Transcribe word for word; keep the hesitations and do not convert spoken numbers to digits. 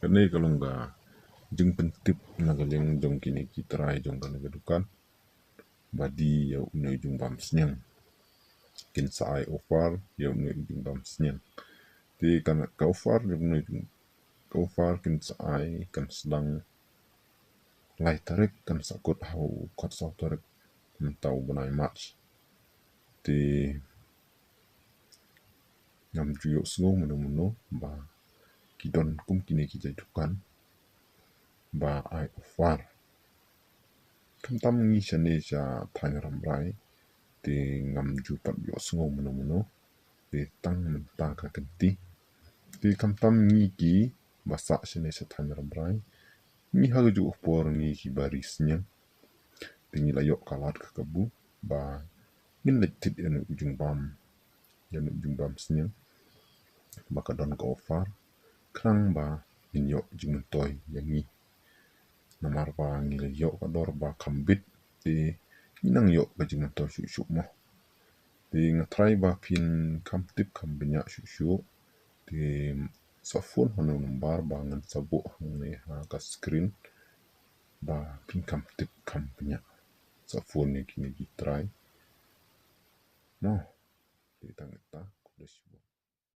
Kane ka long ka jingpyntip na ka liang jong kine ki trai jong kane ka dukan ba dei ïa une u jingbam sniang. Kin sa ai offer ïa une u jingbam sniang. Te ka, ka offer ïa une u jing, ka offer kin sa ai kan sdang lai tarik, kan sa kut ha u khatsaw tarik mynta u bnai March. Te ngam ju ïohsngew mano mano ba ki don kum kine ki jait dukan ba ai offer. Khamtam ngi shane sha thaiñ Rambrai te ngam ju pat ïohsngew mano mano, te tang mynta ka kynti. Te khamtam ngi kiba sah shane sha thaiñ Rambrai, ngi ha kajuh ka por ngi kiba ri sniang. Te ngi la ïoh ka lad ka kabu ba ngin leit thied ïa une u jingbam, ïa une u jingbam sniang ba ka don ka offer, khnang ba ngin ïoh jingmyntoi ïa ngi. Namar ba ngi la ïoh ka dor ba kham bit, te ngi nang ïoh ka jingmyntoi shuh shuh mo. Te nga tharai ba phin kham tip kham bniah shuh shuh, te sa phone ha une u number ba ngan sa buh hangne ha ka screen, ba phin kham tip kham bniah. Sa phone ïa kine ki trai. Mo, te tang ita, khublei shibun.